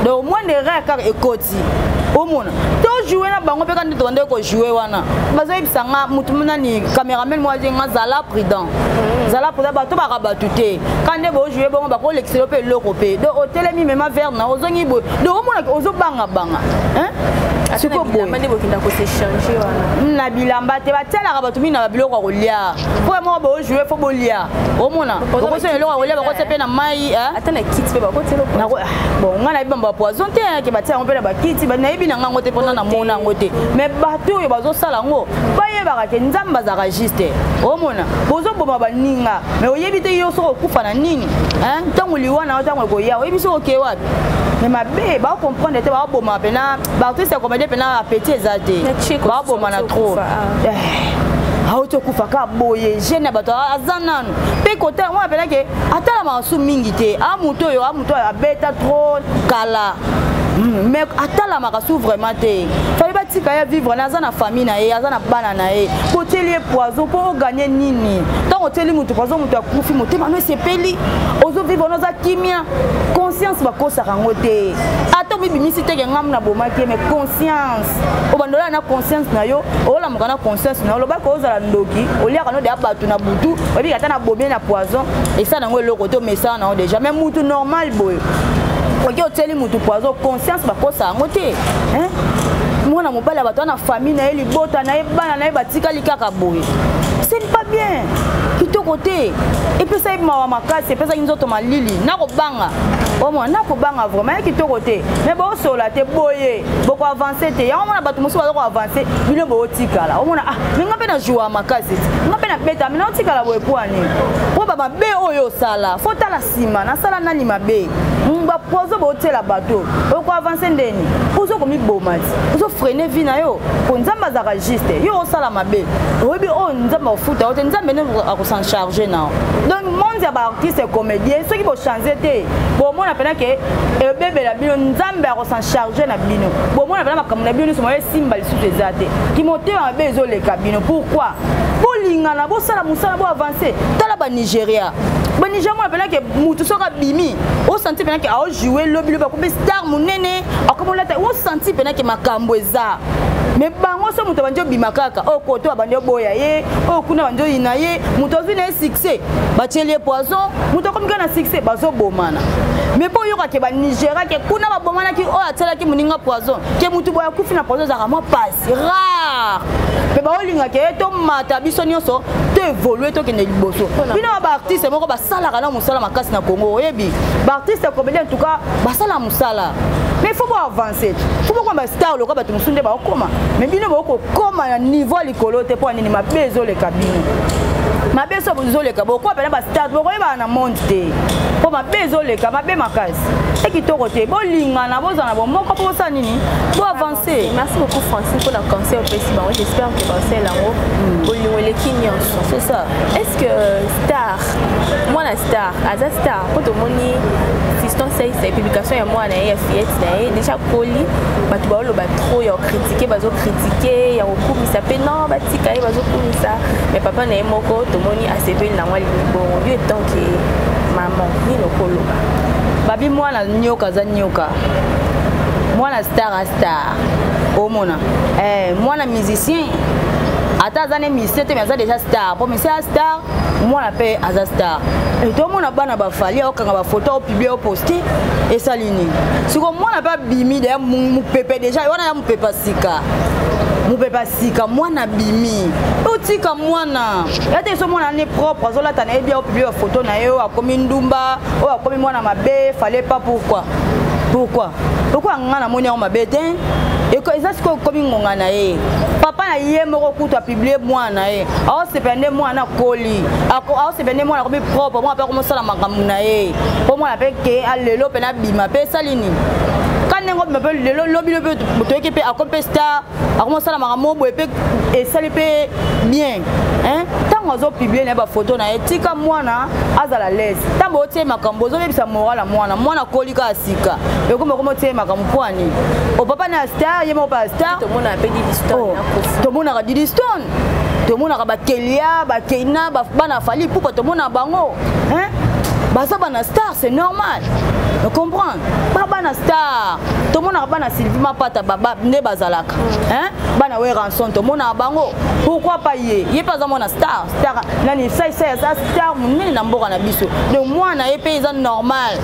Donc moindre erreur kaka ekoti, omona tojoue na bango mpe kaka nde tobandaki kojoue wana. Bazoyebisa nga motu nani, cameraman moko azi nga: "Zala prudent, zala prudent, bato baka bato te. Ka nde bojoue bongo, bakolekisela mpe eloko mpe." Donc otelemi, mema verre na ozongi boye, donc omonaki ozobangabanga. Sikoyo boye bokenda kosechange wana? Na bilamba te, batialaka bato mingi na babiloko ya kolia. Po ya moko bojoue, fo bolia, omona okosi eloko ya kolia, bakotia mpe na mai. Ata na kiti mpe bakotia? Bon, ngai nayebi bamba poison te ke batia yango mpe na bakiti, nayebi na ngango te mpona namona yango te. Mais bato oyo bazosala yango bayebaka ke Nzambe azalaka juste. Omona bozoboma baninga, mais oyebi te yo soki okufa na nini. Ntango liwa na yo, ntango ekoya, oyebi soki okee wapi. Mais mabe, bakocomprendre te, bakoboma mpena baartiste ya comédien mpena, appétit eza te, bakoboma na trop. Auti okufa kaka boye, jeune ya bato aza nanu mpe kotala mwana mpena ke atalamaka su mingi te. Amoto oyo, amoto oyo abeta trop kala, mais atalamaka su vraiment te. Fali batika ye vivre na aza na famille na ye, aza na bana na ye. Botieli ye poison mpo oganye nini? Ntango otieli motu poison, moto akufi, motema no esepeli, ozovivre no, oza kimia. Conscience bakosaka yango te. Ata omibimisi teke ngamu nabomaki ye, mais conscience obandola na conscience na yo, olamuka na conscience na yo, olobaki ozala ndoki, oliaka no deya bato na butu, oyebiki ata nabomie na poison, esala yango eloko te, omesana nango déjà. Mais mutu normal boye, oki otieli mutu poison, conscience bakosa yango te. Mwana mobali ya bato wana, famille na ye, libota na ye, bana na ye batikali kaka boye, ce n'est pas bien, kitoko te. Epesa ye mawa makasi, epesaki nzoto malili, nakobanga, omona nakobanga vraiment, ye kitoko te. Mais bosola te boye, bokoavance te. Yango mona bato mosusu baza koavance, bino bootikala. Omona: "Ah, me nga mpe na joua makasi ti, nga mpe nabeta, me naotikala boye." Po ani? Mpo bamabe oyo osala, fo tala nsima, nasala nani mabe? Bapoison botiela bato, okoavance ndeni? Ozo komiboma ti, ozofreine vie na yo, po Nzambe azalaka juste. Yo osala mabe, oyebi oyo Nzambe akofuta yo te, Nzambe nde akosan charge na yo. Donc monde ya baartiste comédien, soki bochange te, bomona mpena ke ebebela bino. Nzambe akosan charge na bino, bomona mpena makambo na bino nyonso moyo esimba lisusu eza te. Kimotema mabe ezoleka bino. Pourquoi? Bolingana, bosala mosala, boavance. Tala Banigeria, Banigeria, mona mpena ke mutu soki abimi, osanti mpena ke aojoue lobi lobi akomi star monene, akomi olata, osanti mpena ke makambo eza. Me bango so moto abandi obima kaka, oyo koto abandi oboya ye, oyo kuna abandi oyina ye. Moto azwi na ye succès, batieli ye poison. Moto akomi kaka na succès, bazobomana. Me mpo oyoka ke Banigeria ke kuna babomanaki, oyo atialaki moninga poison, ke motu boye akufi na poison, ezalaka mwa pasi, rare. Mpe baolingaka ye tomata biso nyonso, to évolue, tokende liboso. Bino ba baartiste moko basalaka na mosala makasi na Congo, oyebi baartiste comédien, en tout cas basala mosala, mais faut boavance, faut bokoma bastar lokola bato mosusu nde baokoma. Mais bino bokokoma na niveau ya likolo te. Mpo nini? Mabe ezoleka bino, mabe so ezoleka, bokoa mpena bastar, bokoyebana na monde te, mpo mabe ezoleka, mabe makasi, ekitoko te. Bolingana, bozala na bomoko, mpo bosala nini? Boavance. Merci beaucoup Francine mpona conseil opesi bango. J'espère que basala yango. Bolingo eleki nyonso. C'est ça. Est ce que star, mwana star aza star? Mpo tomoni fiston saisa, publication ya mwana ye, ya fillette na ye, déjà koli, bato baoloba trop ya kokritike, bazokritike ya kokumisa mpe non, batika ye, bazokumisa. Mais papa na ye moko tomoni asepeli nango, alingi bongo. Yo etanke maman, nini okoloba? Babi mwana nyoka aza nyoka, mwana star a star. Omona mwana musicien, ata aza ne musicien te, mais aza déjà star, po musicien aza star, mwana mpe aza star. Tomona bana bafali aokanga bafoto, aopublie, aoposte, esali nini? Siko mwana mpe abimi deya mopepe déjà wana ya mopepe sika, mopepe sika, mwana abimi, otika mwana ya te. So mwana ne propre, azolata na ye bia, opublie bafoto na ye, oyo akomi ndumba, oyo akomi mwana mabe, fallait pas. Pourquoi? Pourquoi? Pourquoi? Nga namoni yango mabe te. Eza sikoyo ekomi ngonga na ye. Papa na ye moko kutu apublie mwana na ye, aosepela nde mwana akoli, aosepela nde mwana akomi propre, mwana mpe akomosala makambo na ye, mpo mwana mpe ke alelo mpe nabima mpe esali nini? Ka ndenge obima mpe lelo, lobi lobi toyoki mpe akomi mpe star, akomosala makambo boye mpe esali mpe bien. Ntango azopublie na ye bafoto na ye, tika mwana azala lese. Ntango otie makambo, ozobebisa moral ya mwana. Mwana akoli kaka sika, ekoma okoma otie makambo pwani o papa na star, ye moko pa star. Tomonaka Didi Stone, tomonaka bakelia, bakeina, bana Fali Pupa, tomona bango baza bana star. c'est normal. Comprendre ba bana star, tomonaka bana Sylvie Mapata baba nde bazalaka, hein, bana Werrason tomonaka bango, pourquoi pas ye? Ye mpe aza mwana star, star nani sai sai aza star monene na mboka na biso, donc mwana ye mpe eza normal,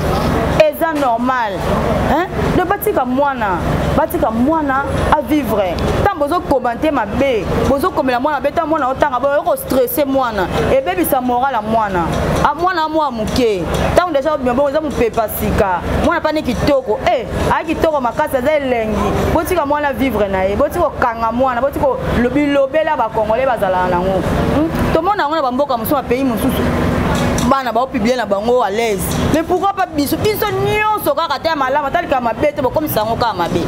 eza normal, hein. Donc batika mwana, batika mwana a vivre. Ntango bozokomante mabe, bozokomela mwana mabe, ntango mwana otanga boyo okostresse mwana, ebebisa moral ya mwana. A mwana mwa moke, ntango deja obima bongo eza mopepa sika, mwana pani kitoko, eh, aya kitoko makasi, aza elengi. Botika mwana vivre na ye, botika kokanga mwana, botika bilobela bakongolais bazalaka nango. Tomona yango na bamboka mosusu, na pays mosusu, bana baopublie na bango à l'aise, mais pourquoi pas biso? Biso nyonso kaka te ya malamu, atalika mabe te, bokomisa yango kaka mabe.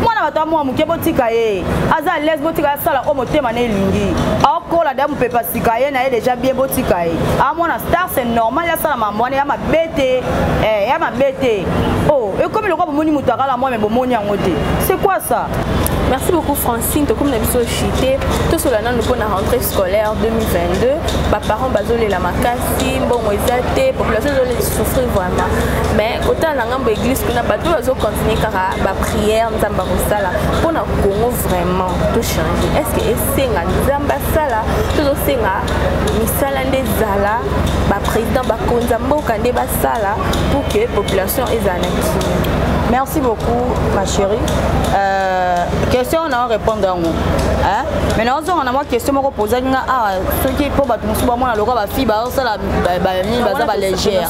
Mwana bato amwa moke, botika ye aza à l'aise, botika asala oyo motema na elingi, aokola da mopepa sika ye na ye déjà bien, botika ye amwana star, c'est normal asala mambo wana ya mabe te, ya mabe te. Oh, ekomi lokola bomoni moto akala mwa, me bomoni yango te, c'est quoi ça? Merci beaucoup Francine, tokomi na biso chité, tosola nanu mpona rentrée scolaire 2022. Baparent bazolela makasi, mbongo eza te, population ezosouffrir vraiment. Mais kotala na ngambo église kuna, bato bazocontinue kaka baprière, Nzambe akosala mpona Congo vraiment tochange. Est ce que esenga Nzambe asala, tozosenga misala nde ezala, baprésident bakonza mboka nde basala pour que population ezala na kimia? Merci beaucoup ma chérie. Question na répondre yango, hein? Mais nazonga na mwa question moko posaki nga awa, soki mpo bato mosusu bamona lokola bafille bazosala banini, baza balégère.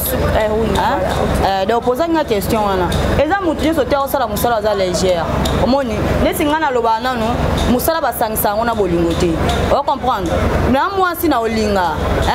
Donc posaki nga question wana, eza motu nyonso te osala mosala aza légère. Omoni neti nga nalobaka nanu, mosala basangisa yango na bolingo te, ocomprendre? Na mwasi na olinga,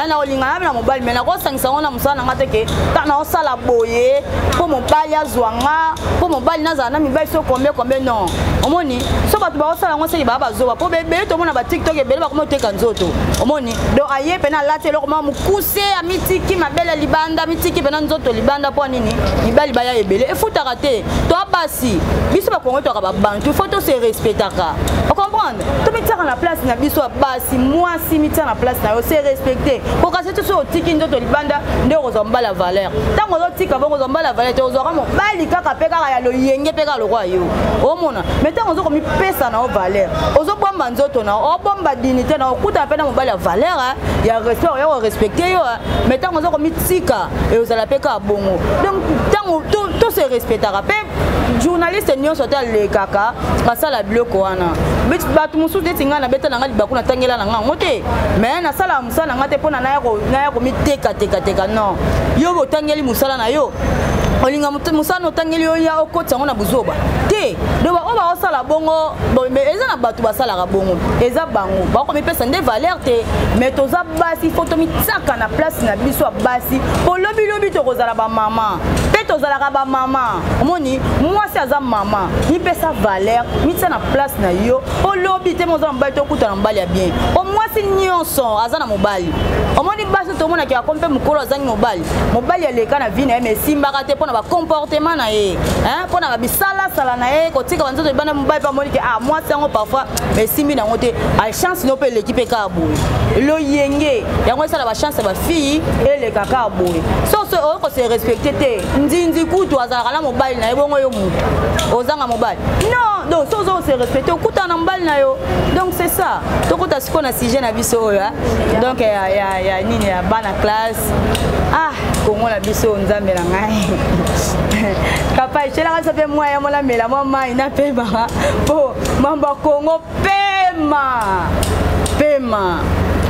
na olinga nabe na mobali, mais nakosangisa yango na mosala na nga te, ke ta naosala boye mpo mobali azwa nga, mpo mobali nazala na mibali so combien combien, non. Omoni so bato baosala yango seki baa bazoba, mpo ebele tomona batiktok ebele bakoma oteka nzoto. Omoni donc aye mpena alati eloko mwa mokuse, amitiki mabele libanda, amitiki mpena nzoto libanda, mpo nini? Mibali baya ebele, efutaka te. To basi biso bakongo toka babantu, faut to se respectaka, ocomprendre? Tomitiaka na place na biso ya basi. Mwasi, mitia na place na yo, se respecte. Kokasi te so otiki nzoto libanda nde okozwa mobali ya valeur. Ntango ozotika bongo, ozwa mobali ya valeur te, ozwaka mobali kaka mpe kaka ya loyenge mpe kaka lokwa yo omona. Mais ntango ozokomipesa na yo valeur, ozobomba nzoto na yo, obomba dignité na yo, okutana mpe na mobali ya valeur, ya respect, oya korespecte yo. Mais ntango ozokomitika, ezala mpe kaka bongo. Donc ntango to se respectaka mpe, journaliste nyonso te alekaka asala biloko wana. Bato mosusu neti ngai, nabeta na ngai libaku, natangela na ngai yango te, mais nasalaka mosala na ngai te mpo na naya komitekatekateka, non. Yo otangeli mosala na yo, olinga mosala na otangeli yo, ya okotisa yango na buzoba te. Donc oyo baosala bongo, eza na bato basalaka bongo, eza bango bakomipesa nde valeur te. Mais toza basi, faut tomitiaka na place na biso ya basi, po lobilobi tokozala bamama mpe tozalaka bamama. Omoni mwasi aza mama, mipesa valeur, mitia na place na yo, po lobi te moza mobali, tokutana mobali ya bien. Po mwasi nyonso aza na mobali. Omoni basi tomonaki akomi mpe mokolo, azangi mobali, mobali aleka na vie na ye, mais esimbaka te mpona bacomportement na ye, mpona babisalasala na ye, kotika banzoto libanda. Mobali mpe amoni ke ah, mwasi yango parfois esimbi nango te, chance no mpe eleki mpe kaka boye. Loyenge yango esala bachance ya bafille eleka kaka boye. So so oyo kose respecte te, nzinzi kutu azalaka na mobali na ye, bongo yo mutu ozanga mobali, non. Donc so ozo se respecte, okutana na mobali na yo. Donc c'est ça. Tokota sikoyo na sujet na biso oyo, donc ya nini, ya bana classe. Ah, Kongo na biso, Nzambe na ngai, papa etyelaka biso mpe mwa ya mona mela mwa mai napemaka, mpo mambo ya Kongo pema pema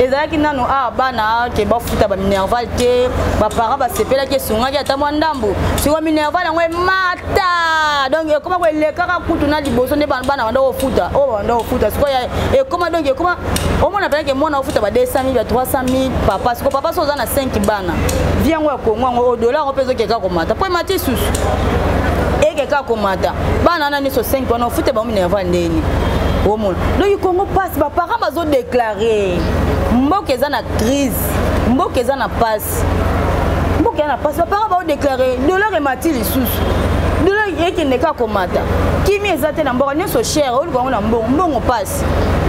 ezalaki nano awa, bana ke bafuta baminerval te, baparent basepelaki, esungaki ata mwa ndambo. Sikoyo minerval yango emata, donc ekoma koelekaka kutu na liboso nde bana banda kofuta oyo banda kofuta. Sikoyo ekoma, donc ekoma omona mpenake mwana ofuta ba 200 000, ba 300 000. Papa sikoyo, papa so oza na 5 bana, vi yango ya Kongo yango oyo, dollar yango mpe ezokeka komata, mpo emati susu, ekeka komata. Bana wana nyonso 5 wana ofute bango minerval ndeni? Omona donc Kongo mpasi, baparent bazodeklare mboka eza na crise, mboka eza na pasi, mboka eza na pasi. Baparent baodeklare dollar emati lisusu, dollar. Ekende kaka komata. Kimi eza te na mboka nyonso cher, oluka yango na mbongo, mbongo pasi.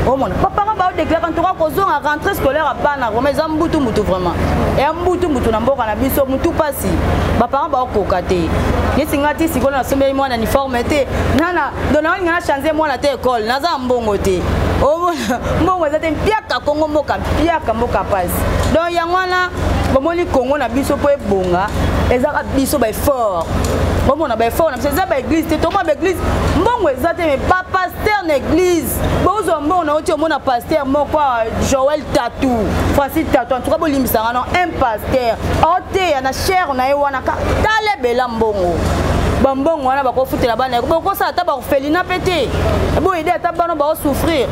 Omona bapara baodeklare en tout cas kozonga rentrée scolaire ya bana vraiment eza mbutu mbutu vraiment. Ya mbutu mbutu na mboka na biso mutu pasi. Baparent baokoka te. Neti nga ti sikoyo nasombeli mwana uniforme te. Nana donc naolinga na changer mwana te école, naza mbongo te. Omona mbongo eza te mpiaka Kongo mboka mpiaka mboka pasi. Donc yango wana bomoni Kongo na biso mpo ebonga ezaka biso ba effort. Bomona ba effort na biso eza ba église te, tomona ba église mbongo eza te mais ba pasteur na église bozwa mbongo na oti omona pasteur moko Joël Tatou, Francis Tatou, en tout cas bolimbisanga non un pasteur oteya na chair na ye wana talebela mbongo bambongo wana bakofutela bana bokosala ata baorphelinat mpe te boyede ata bana baosouffrir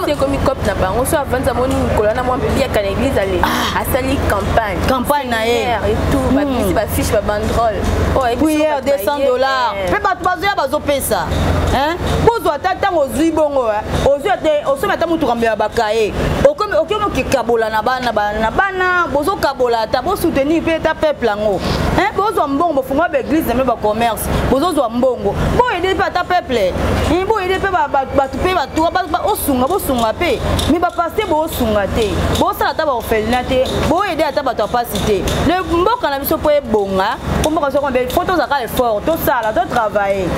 ekomi cope na bango so avandi amoni mokolo wana mwa mpiaka na église ale asali campagne campagne na ye et tout babimisi bafiche babanderole prière 200 $, mpe bato bazoya bazopesa bozwa ata ntango ozwi bongo ozwi ate osomi ata motuka mbela bakaye okomi okekabola na bana na bana bozokabola ata bosoutenir mpe ata peuple yango bozwa mbongo bofungola baeglise na bino bacommerce bozozwa mbongo boyede mpe ata peuple boyede mpe bato mpe bato osunga bosunga mpe me bapaster boosunga te bosala ata baorphelinat te boyede ata bato ya mpasi te le mboka na biso mpo ebonga mpo mboka biso kombe fo tozalaka effort tosala totravaille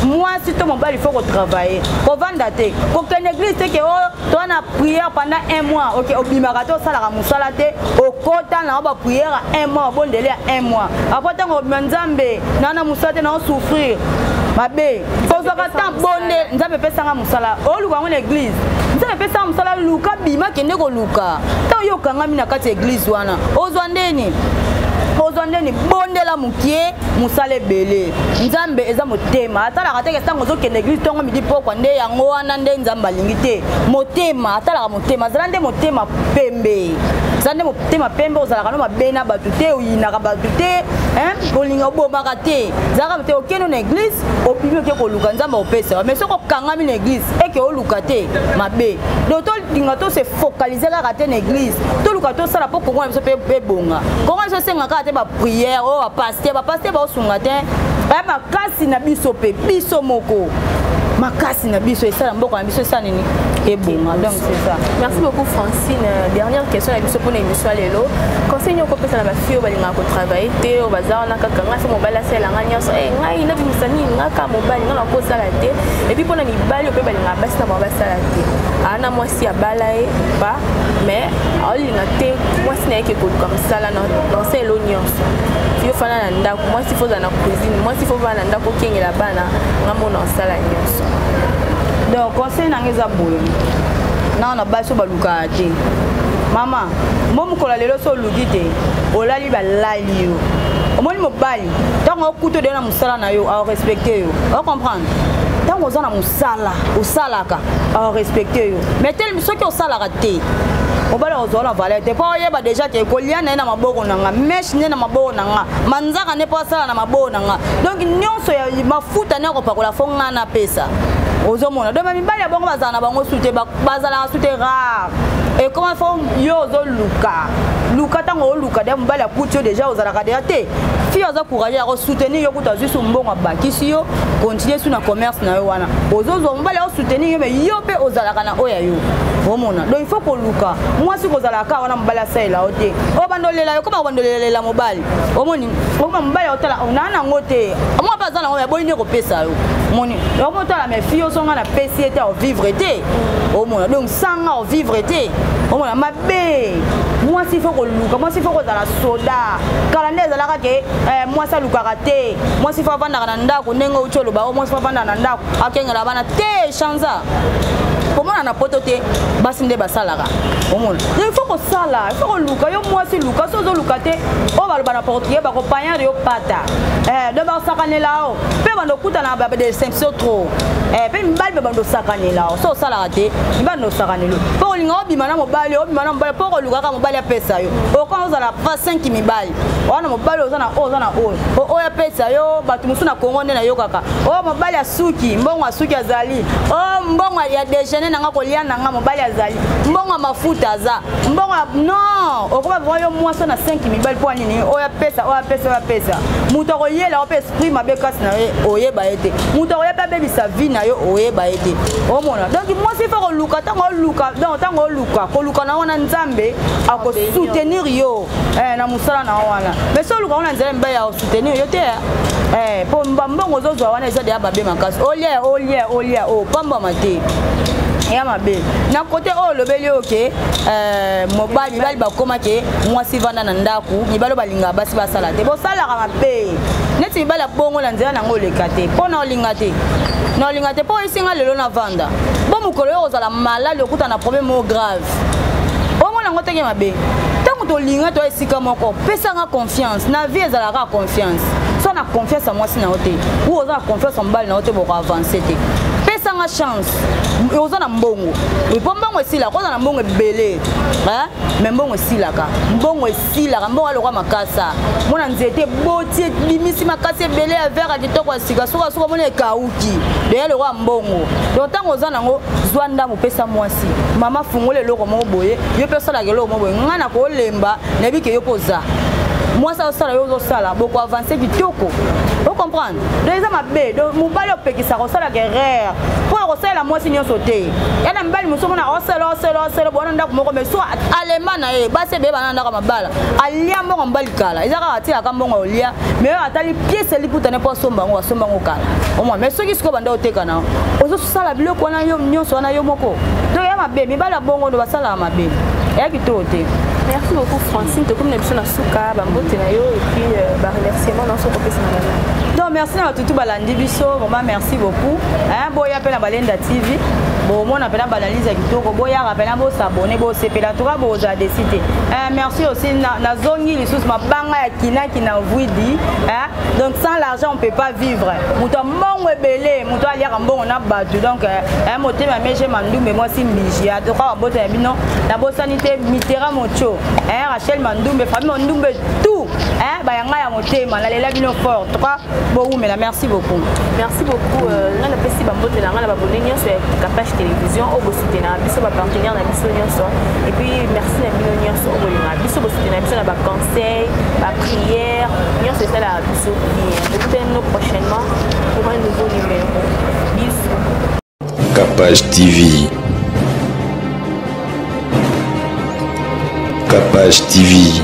mwasi to mobali fo kotravaille kovanda te kokende église te ke oyo toa na prière pendant un mois ok obimaka te osalaka mosala te okota na yo baprière ya un mois obondeli ya un mois apres ntango obima nzambe naa na mosala te nao souffrir mabe kozwaka temps bonde nzambe epesanga mosala oluka yango na église nzambe epesanga mosala luka bima kende koluka ntango yo okangami na kati ya église wana ozwa ndeni ozwa ndeni bondela mokie mosala ebele nzambe eza motema atalaka teke ntango ozokende église ntongo midi pokwa nde yango wana nde nzambe alingi te motema atalaka motema azala nde motema pembe eza nde motema pembe ozalaka no mabe na bato te oyinaka bato te olinga obomaka te ezalaka te okende na église obimi oke koluka nzambe akopesa mais soki okangami na église eke oluka te mabe donc tolinga to se focaliser kaka te na église toluka tosala mpo kongo na biso mpe ebonga kongo na biso esenga kaka te baprière oyo bapaster bapaster baosunga te baya makasi na biso mpe biso moko makasi na biso esala mboka na biso esala nini ebonga donc c'est ça. Merci beaucoup Francine. Dernière question na biso mpona émission ya lelo, conseil nini okopesa na bafille oyo balingaka kotravaille te oyo baza wana kaka ngai so mobali asalelanga nyonso ngai nabimisa nini nga kaka mobali nga nakosala te et puis mpona mibali oyo mpe balingaka basi na bango basala te aa na mwasi abala ye pa mais aolinga te mwasi na ye ke koluka mosala na elo nyonso yo fana na ndako mwasi fo ozala na cuisine mwasi fo vana na ndako okengela bana nga mona osala nyonso. Donc conseil nanga eza boye nanga na basi oyo balukaka te mama mo mokolo lelo so oluki te olali balali yo omoni mobali ntango okuta odeya na mosala na yo aorespecte yo ocomprendre ntango oza na mosala osalaka aorespecte yo mais telemi soki osalaka te mobali akozwa na valeur te mpo oyeba deja ke kolia na ye na maboko na nga meshe nde na maboko na nga manzaka nde mpo asala na maboko na nga donc nyonso ya mafuta nde akopakola fo nga napesa ozomona donc mibali ya bongo bazala na bango su te bazalaka su te rare ekoma fo yo ozoluka luka ntango oluka deja mobali akuti yo deja ozalaka deja te fille aza courage ya kosoutenir yo kutu azwi su mbongo abakisi yo continue su na commerce na yo wana ozozwa mobali akosoutenir yo mais yo mpe ozalaka na oyo ya yo omona. Donc il faut koluka mwasi kozalaka kaka wana mobali asalela yo te oyo bandolela yo koma kobandolelalela mobali omoni okoma mobali otala naa nango te omwa mpe aza nango me boyi nde kopesa yo omoni okomotala me fille osonga napesi ye te ovivre te omona donc sanga ovivre te omona mabe mwasi fo koluka mwasi fo kozala soda kala nde ezalaka ke mwasi alukaka te mwasi fo avandaka na ndako ndenge outi oloba o mwasi fo avandaka na ndako akengela bana te chanza komona na poto te basi nde basalaka omona il faut kosala il faut koluka yo mwasi luka so ozoluka te oyo baloba na portugais bakopanyare yo pata donc bakosakanela o mpe bando okutana badéception trop. Eh, mpe mibali babanda osakanela so osalaka te mibali na osakanelo mpo kolinga obima na mobali obima na mobali mpo kolukaka mobali apesa yo okoka ozala pa 5 mibali wana mobali oza na oyo oza na oyo oyo apesa yo bato mosusu na kongo nde nayokaka oyo mobali asuki mbongo asuki azali oyo mbongo ya dejeuner na nga kolia na nga mobali azali mbongo ya mafuta aza mbongo non okoma vraimen yo mwasi na 5 mibali mpo nini oyo apesa oyo apesa oyo apesa moto akoyela yo mpe esprit mabe kasi na ye oyeba ye te moto akoya mpe abebisa vie na yo oyeba ye te omona donc mwasi fo koluka ntango oluka donc ntango oluka koluka na wana nzambe akosoutenir yo eh, na mosala na wana mais so oluka wana nzela mibali ya kosoutenir yo te mpo eh, bambongo ozozwa wana eza deya babe makasi olia olia olia opambwama te ya mabe na kote oyo olobeli oyo ke eh, mobali mibali bakoma ke mwasi vanda na ndako mibali oyo balingaka basi basala te bosalaka mabe neti mibali ya bongo na nzela nango oleka te mpo na olinga te na olinga te mpo oyisi nga lelo navanda bo mokolo oyo ozala maladi okuta na problème moko grave omona yango teke mabe ntango tolinga toya esika moko pesa nga confiance na vie ezalaka confiance so na confiance ya mwasi na yo te ou oza na confiance ya mobali na yo te boko avance te pesa nga chance oza na mbongo mpo mbongo esilaka oza na mbongo ebele me mbongo esilaka mbongo esilaka mbongo alokwa makasa mona nzete eboti ebimisi makasi ebele ya vert ya kitoko ya sika sukasuka omona ekauki deya lokwa mbongo donc ntango oza nango zwa ndambo pesa mwasi mama fungola eloko moko boye yo mpe osalaka eloko moko boye ngai nakolemba nayebi ke yo mpe oza mwasi azosala yo ozosala bokoavanse kitoko ocomprendre donc eza mabe donc mobali opekisaka osalaka erreur mpo na kosalela mwasi nyonso te ya na mibali mosusu omona osala osala osala bona ndako moko mais so alema na ye basi ebeye bana ndako mabala alia mbongo mobali kala eza kaka atilaka mbongo olia mais oyo atali piese liputa ne mpo asomba yango asomba yango kala omwa mais soki sikoyo banda oteka na ozosala biloko wana yo nyonso wana yo moko donc ya mabe mibali ya bongo ndo basalaka mabe eya kitoko te merci beaucoup francine tokomi na biso na suka bambote na yo et puis euh, baremerciement na soko opesa na bana donc merci na bato tu balandi biso vraiment merci beaucoup boya mpe na balenda tv bomona mpena baanalyse ya kitoko boyaka mpena bosabone bosepela en tout cas bozala desi te eh, merci aussi nazongi lisusu mabanga ya kinaki na vwidi eh, donc sans l'argent on peut pas vivre moto ya mbongo ebele moto aliaka mbongo na bato donc eh, motema mege mandumbe mwasi mbiji en tout cas babota ya bino nabosani te mitera mocho rachel mandumbe famille mandumbe tout bayanga ya motema nalela bino fort en tout cas bowumela merci beaucoup merci beaucoup euh, nga napesi bambote na nga na babone nyonso ya capage télévision oyo bosutenaka biso bapartenaire na biso nyonso et puis merci na bino nyonso oyo bolingaka biso bosutenaka biso na baconseil baprière nyonso esalaka biso bien tokutani bino prochainement pour un nouveau numéro bisous. Capage TV. Capage TV.